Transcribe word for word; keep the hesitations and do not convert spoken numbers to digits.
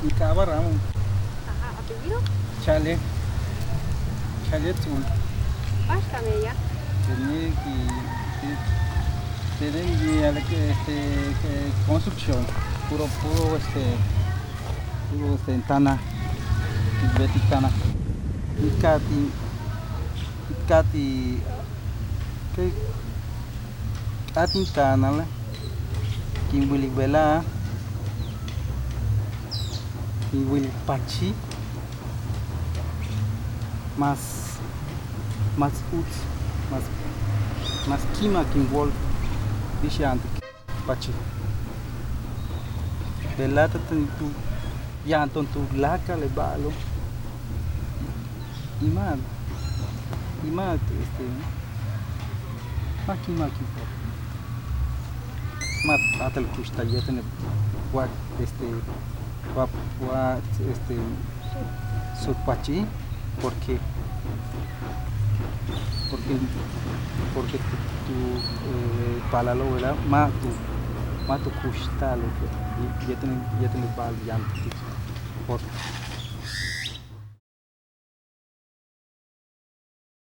Mi k'aaba' Ramón. Ajá, ¿apellido? Chale. Chale Tzul. Ba'ax ta meyaj. Tene' ki, ki, tene' ki, este, que construcción. Puro, puro, este, puro, este, en tana. Beet'ik tana. Mi ka'aj ti', mi ka'aj ti', que K'áat in ka'anal kin wilik bejla'e', kin wilik pachi', más, más uts, más, más ki'imak in wóol bix yaan ti' pachi'. Bejla'e' táan in tu yaan to'on tuláakal le ba'alo'. Y ma', y ma', este, ma' ki'imak in wóol. Ma' p'áatal kuxtal yéetel wa, este, wa, wa, este, suut pachi', porque, porque, porque tu, tu, eh, paalalo' bejla'e' ma' tu, ma' tu kuxtal yéetel, yéetel ba'al yaan ti'. Por